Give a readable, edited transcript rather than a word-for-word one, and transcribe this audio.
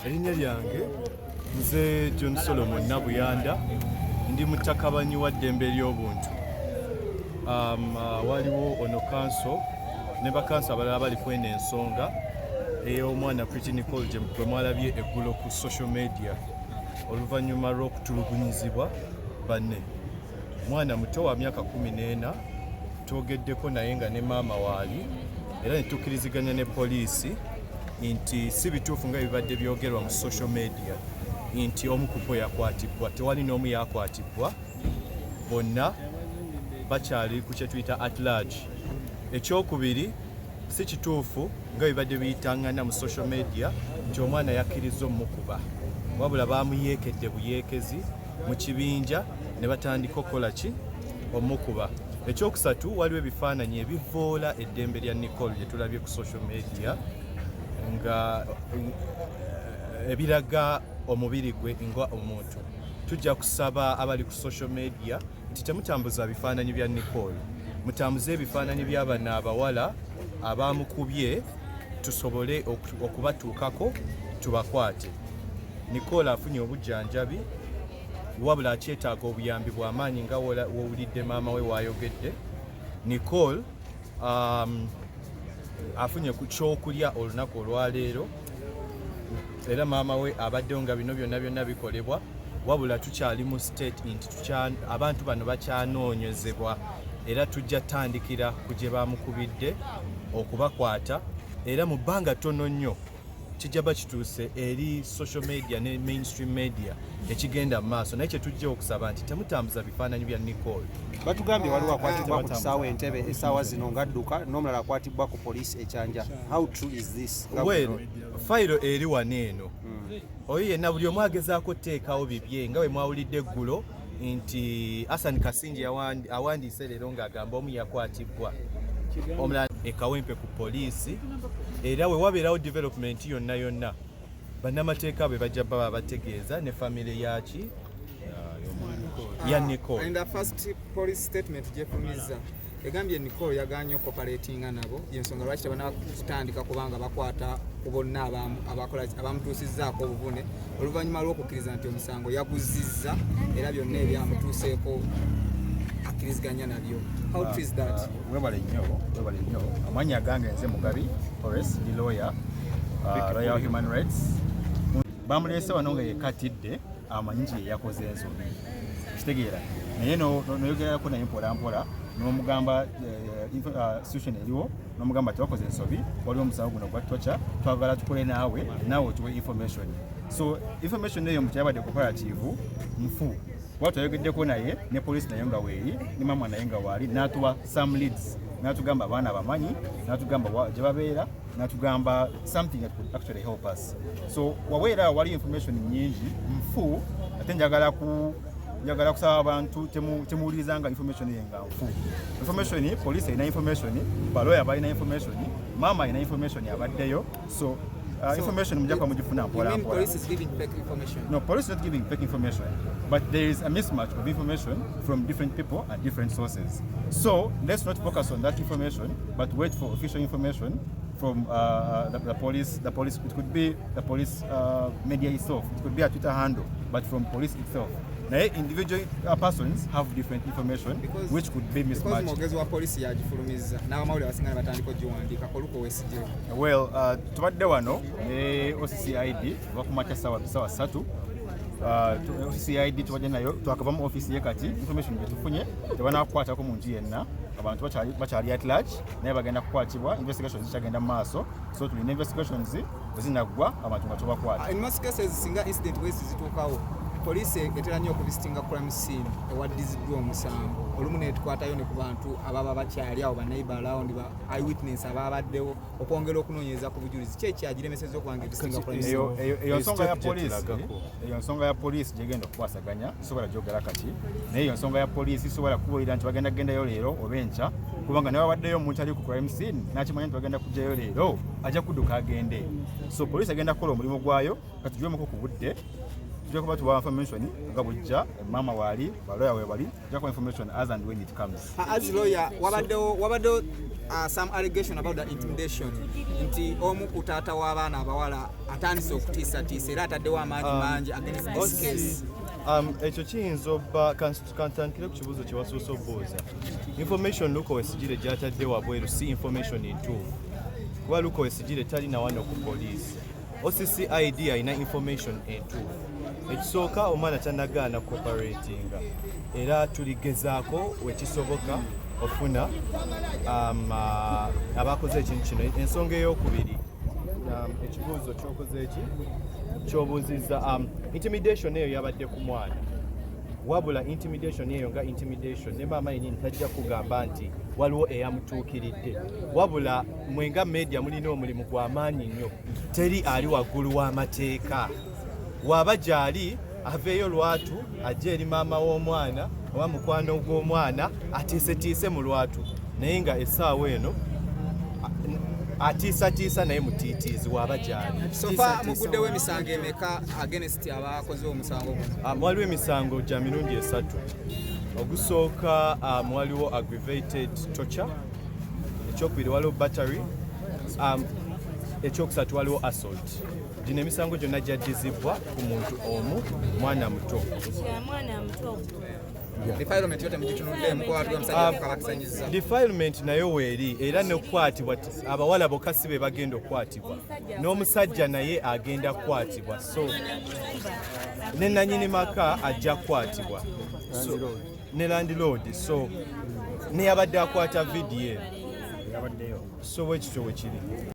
Erinnya lyange nze John Solomon Nabuyanda, ndi mutakabanyi wa ddembe ly'obuntu. Waliwo ono kanso ne bakanso abalala bali kweno ensonga ey'omwana Pretty Nicole gwe mwalabye eggulo ku social media oluvannyuma lw'okutulugunyizibwa banne. Mwana muto wa myaka 14, twogeddeko naye nga ne maama waali era ne tukkiriziganya ne poliisi nti si bituufu nga bibadde byogerwa mu social media nti omu ku bo yakwatibwa. Tewali n'omu yakwatibwa, bonna bakyali ku kye tuyita at large. Ekyokubiri, si kituufu nga bibadde biyitangana mu social media nti omwana yakkiriza omukuba, wabula bamuyeekedde buyeekezi mu kibinja ne batandika okukola ki? Omukuba. Ekyokusatu, waliwo ebifaananyi ebivoola eddembe lya Nicole bye tulabye ku social media nga ebiraga omubiri gwe nga omuntu. Tujja kusaba abali ku social media nti temutambuza bifaananyi bya Nicole, mutambuze ebifaananyi by'abano abawala abamukubye tusobole okubatuukako tubakwate. Nicole afunye obujjanjabi, wabula akyetaaga obuyambi bw'amaanyi nga wowulidde maama we waayogedde. Nicole afunye ku kyokulya olunaku olwaleero era maama we abaddewo nga bino byonna byonna bikolebwa, wabula tukyali mu state nti abantu bano bakyanoonyezebwa era tujja tandikira ku gye bamukubidde okubakwata, era mu bbanga ttono nnyo kijja bakituuse eri social media ne mainstream media ekigenda mu maaso. Naye kyetujja okusaba nti temutambuza bifaananyi bya Nicole. Batugambye waliwo akwatibwa ku kisaawe Entebe essaawa zino ng'adduka, n'omulala akwatibwa ku poliisi ekyanja. How true is this? Well, fayiro eri wano eno. Oyo yenna, buli omu agezaako oteekawo bibye nga bwe mwawulidde eggulo nti Asan Kasingi awandiise leero ng'agamba omu yakwatibwa, omulala ekawempe ku poliisi, era we wabeerawo development yonna yonna, bannamateeka bwe bajja baba bategeeza ne famire yaki ya Nicole. In the first police statement gyefulumizza, egambye Nicole yaganye okucooperatinga nabo, yensonga lwaki tebanaba kutandika kubanga bakwata ku bonna abamutuusizzaako obuvune, oluvannyuma lw'okukkiriza nti omusango yaguzizza era byonna ebyamutuuseeko akkiriziganya nabyo. How true is that? Webale nnyo, webale nnyo. Amannya gange nze Mugabi Horace, ndi lawyer, lawyer human rights. Bamuleese wano nga yekatidde, amanyi nti yeyakoze ensobi, kitegeera, naye noyogerako naye mpola mpola n'omugamba situation eriwo, n'omugamba tewakoze ensobi, waliwo omusango guno gwa torture, twagala tukole naawe, naawe otuwe information. So information eyo mukyabadde cooperative nfu kuba twayogeddeko naye ne poliisi nayo nga weeri ne mama naye nga waali, n'atuwa some leads, n'atugamba abaana abamanyi, n'atugamba gye babeera, n'atugamba something that could actually help us. So waweera wali information nyingi nfu, ate njagala kusaba abantu temuwulirizanga information eyo nga nfu. Information, police erina information, baloya balina information, maama alina information abaddeyo, so information mujja kuba mugifuna mpola mpola. Police is giving fake information? No, police is not giving fake information, but there is a mismatch of information from different people and different sources. So let's not focus on that information, but wait for official information from the police. The police, it could be the police media itself, it could be a Twitter handle, but from police itself. Naye individual persons have different information, because, which could be mismatched. Mwogezi wa poliisi yagifulumizza n'abamawulire abasinga ne batandika ogiwandiika oluko wesigire. Well, tubadde wano ne OCCID kuva ku makya sawa 3. OCCID tubadde nayo, twakava mu office ye kati. Information gye tufunye, tebanakukwatako muntu yenna, abantu bakyali at large, naye bagenda kukwatibwa. Investigations zikyagenda mu maaso, so tulina investigations ezinaggwa abantu nga tubakwata. In most cases, singa incident wezi zituukawo, poliisi etera nnyo okuvisitinga crime scene ewaddiziddwa omusango, olumu netukwatayo ne ku bantu ababa bakyali awo, baneighbor around, ba eyewitness ababaddewo, okwongera okunoonyereza ku bujulizi. Ki ekyagiremeseza okuba nga evisitinga crime scene? Eyo nsonga ya poliisi, eyo nsonga ya poliisi gyegenda okukwasaganya, sobola gyogera kati, naye eyo nsonga ya poliisi, sobola kubuulira nti bagenda kugendayo leero oba enkya, kubanga naye wabaddeyo omuntu ali ku crime scene nakimanya nti bagenda kujjayo leero, ajja kudduka agende. So poliisi agenda kukola omulimu gwayo. Katugiwemuko ku budde, Tujja kuba tuwa information nga bujja, maama waali, baloya we bali, tujja kuba information as and when it comes. As lawyer, wabaddewo some allegation about the intimidation nti omu ku taata w'abaana abawala atandise okutiisatiisa era ataddewo amaanyi mangi against this case. Ekyo kiyinza obba kantandikire ku kibuuzo kye wasoose obuuza. Information Luke Owesigire gy'atadde wabweru si information ntuufu, kuba Luke Owesigire talina wano ku poliisi. OCCID alina information entuufu. Ekisooka, omwana tanagaana cooperatinga, era tuligezaako wekisoboka ofuna abakoze ekintu kino. Ensonga eyokubiri, ekibuuzo kyokoze eki kyobuuzizza, intimidation eyo yabadde ku mwana, wabula intimidation eyo nga intimidation ne maama yenyini tajja kugamba nti waliwo eyamutuukiridde. Wabula mwenga media mulina omulimu gw'amaanyi nnyo. Teri ali waggulu w'amateeka. Waaba gy'ali, aveeyo lwatu, ajje eri maama w'omwana oba mukwano gw'omwana, atiisetiise mu lwatu. Naye nga essaawa eno atiisatiisa, naye mutiitiizi waaba gy'ali. So far muguddewo emisango emeka against abakoze omusango guno? Waliwo emisango gya mirundi esatu. Ogusooka, waliwo aggravated torture, ekyokubiri waliwo battery, ekyokusatu waliwo assault. Gino emisango gyonna gyaddizibwa ku muntu omu, mwana muto. Mwana muto. Defilement yo temugitunuddeemu, kuba waliwo omusajja mukabakisanyiza? Defilement nayo weeri, era nekukwatibwa abawala bokka si be bagenda okukwatibwa, n'omusajja naye agenda kukwatibwa, so ne nanyini maka ajja kukwatibwa. So, ne landlord, so neyabadde akwata vidiyo eno. So bwekityo bwe kiri.